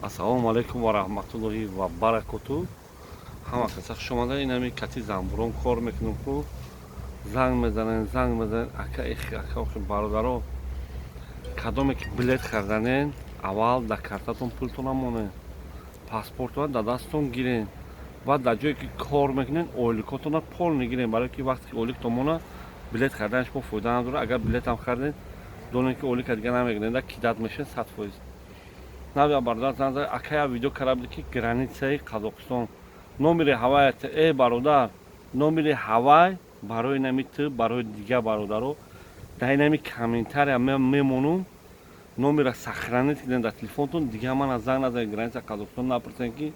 Ассалому алайкум ва раҳматуллоҳи ва баракоту. Ҳама каса хуш омада. Инами кати занбурон кор мекунем ку. Занг мезанен, занг мезанен, ака, ихи, ака, охи, бародаро. Кадоме ки билет харданен, аввал дар картатон пултона монен. Паспортона дар дасттон гирен. Баъд дар ҷое ки кор мекунен, ойликотона полный гирен, барое ки вақте ки ойликтон мона, билет харданаш бо фоида надорад. Агар билетам харден, донед, ки ойлика дига намегирен, да кидать мешен 100%. Навя бародар занг зад: «Ака, я видео карда буди, ки границаи Қазоқистон номери ҳавай». Э, бародар, номери ҳавай барои нами ту, барои дигар бародаро дар инами комментария мемонум. Номера сохранить кунед дар телефонтон. Дигар мана занг назанед, граница Қазоқистон напурсен, ки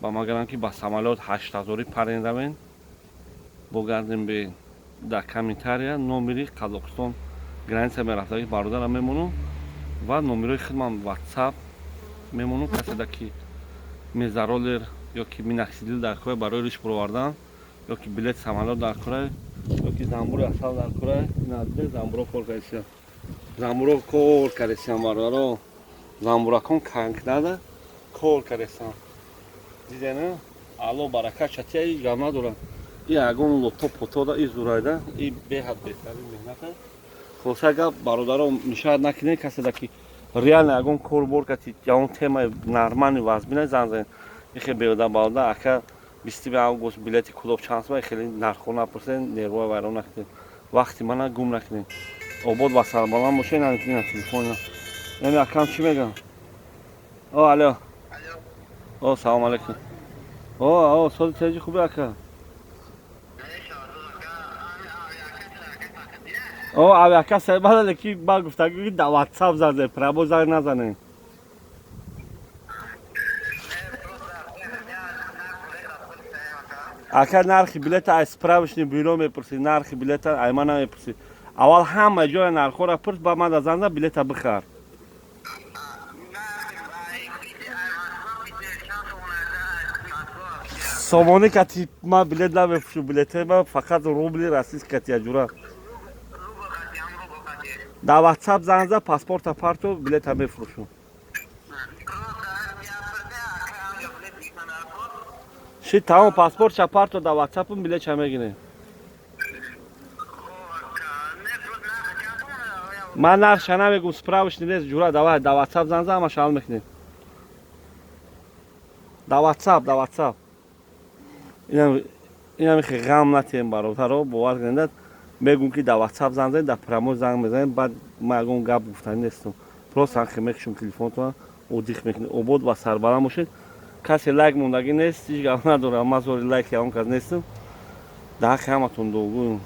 ба магарам, ки ба самолёт 8000-ӣ парен, равен, богардем бе. Дар комментария номери Қазоқистон граница мерафтаги бародарам мемонум ва номерои худмам WhatsApp мемонум. Каседа ки мезаролер ё ки миноксидил дар кора барои риш буровардан, ё ки билет самолёт дар кора, ё ки занбури асал дар кора, занбуро кор кардесиям, занбуро кор кардесиям, бародаро, занбуракон канкнада кор кардесиям. Дидена, алло, барака чатия, и гап надорам. И ягон лото потода и зурайда и беҳад беҳтарин меҳната. Хулоса гап, бародаро, мешояд накунед. Каседа ки реально ягон кор бор кати, ягон темаи нормальный вазбина, занг занед. Ихе беода балда, ака, 20 август билети Кулоб чанд сум, хеле нархҳо напурсед, нервои вайрон накунед, вақти мана гум накунед. Обод ва сарбаланд бошед. Ина телефон эми акам чӣ мегам? О, алло, о, салом алейкум. О, о, соли теҷи хуби, ака? О, авиакасса баъд ки ба гуфтагӣ, ки дар WhatsApp заде, прямой занг назанед. Ака, нархи билета аз справочный бюро мепурсӣ, нархи билета ай ман намепурсӣ. Аввал ҳама ҷоя нархҳоро пурс, баъд ман да занг зад, билета бихар. Сомонӣ кати ман билет намефурӯшам, билетҳои ман фақат рубли российский кати аҷура. Дар WhatsApp занг зад, паспорта парто, билета мефурӯшам. Ши, тамом, паспортша парто дар WhatsAppам, билетша мегирем. Ман нархша намегум, справочный нест, ҷура. Давай, дар WhatsApp занг зад, ҳамаша ҳал мекунем. Дар WhatsApp, дар WhatsApp. Инам хе ғам натиҳем, бародаро, бовар кунед, мегум, ки дар WhatsApp занг занед, дар прямой занг мезанед, баъд ман ягон гап гуфтанӣ нестам. Просто ҳанхе мекушам телефонтона, одих мекунед. Обод ва сарбаланд бошед. Касе лайк мондагӣ нест, ҳеҷ гап надорам, ман зори лайк ягон кас нестам. Дар ҳаққи ҳаматон дуогӯем.